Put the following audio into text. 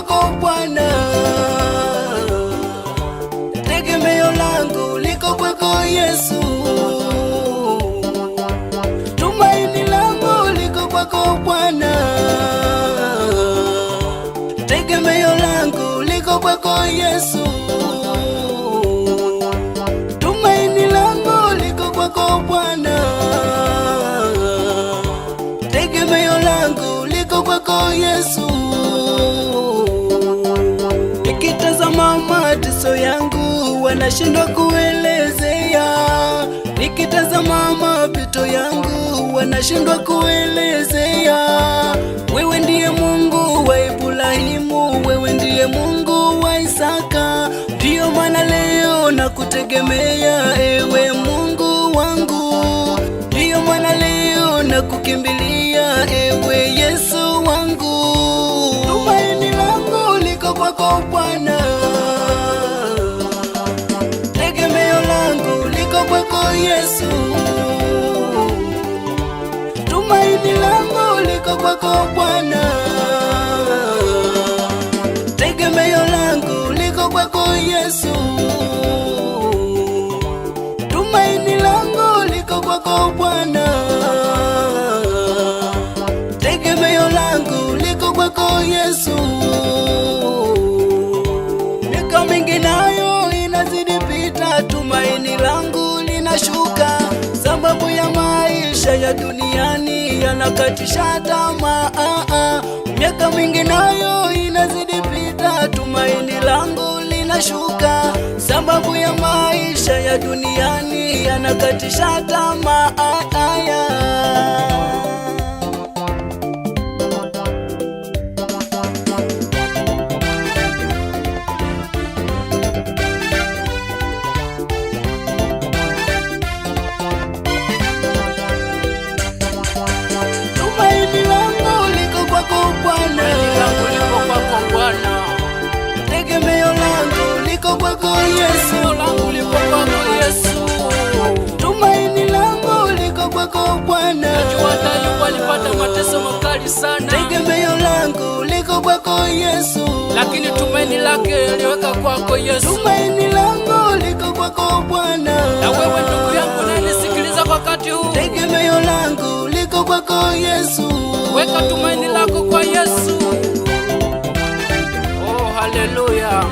kwako Bwana, tegemeo langu liko kwako Yesu, tumaini langu liko kwako Bwana, tegemeo langu liko kwako Yesu, tumaini langu liko kwako Bwana, tegemeo langu liko kwako Yesu. Nikitazama mateso yangu wanashindwa kuelezea, nikitazama mapito yangu wanashindwa kuelezea. Wewe ndiye Mungu wa Ibrahimu, wewe ndiye Mungu wa Isaka, ndiyo maana leo nakutegemea ewe Mungu wangu, ndiyo maana leo nakukimbilia ewe Yesu wangu. Tumaini langu liko kwako Bwana, tegemeo langu liko kwako Yesu, tumaini langu liko kwako Bwana, tegemeo langu liko kwako Yesu, tumaini langu liko kwako Bwana, tegemeo langu liko kwako Yesu. Miaka mingi nayo inazidi pita, tumaini langu linashuka, sababu ya maisha ya duniani yanakatisha tamaa. Miaka mingi nayo inazidi pita, tumaini langu linashuka, sababu ya maisha ya duniani yanakatisha tamaa. Tumaini langu liko kwako Bwana, Tumaini langu liko kwako Bwana, tegemeo langu liko kwako Yesu, tegemeo langu liko kwako Yesu. Tumaini langu liko kwako Bwana, Najua hata Ayubu alipata mateso makali sana, tegemeo langu liko kwako Yesu, lakini tumaini lake aliweka kwako Yesu. Tumaini langu liko kwako Bwana, Na wewe ndugu yangu unayenisikiliza kwa wakati huu, tegemeo langu liko kwako Yesu, weka tumaini lako kwa Yesu. Oh, haleluya!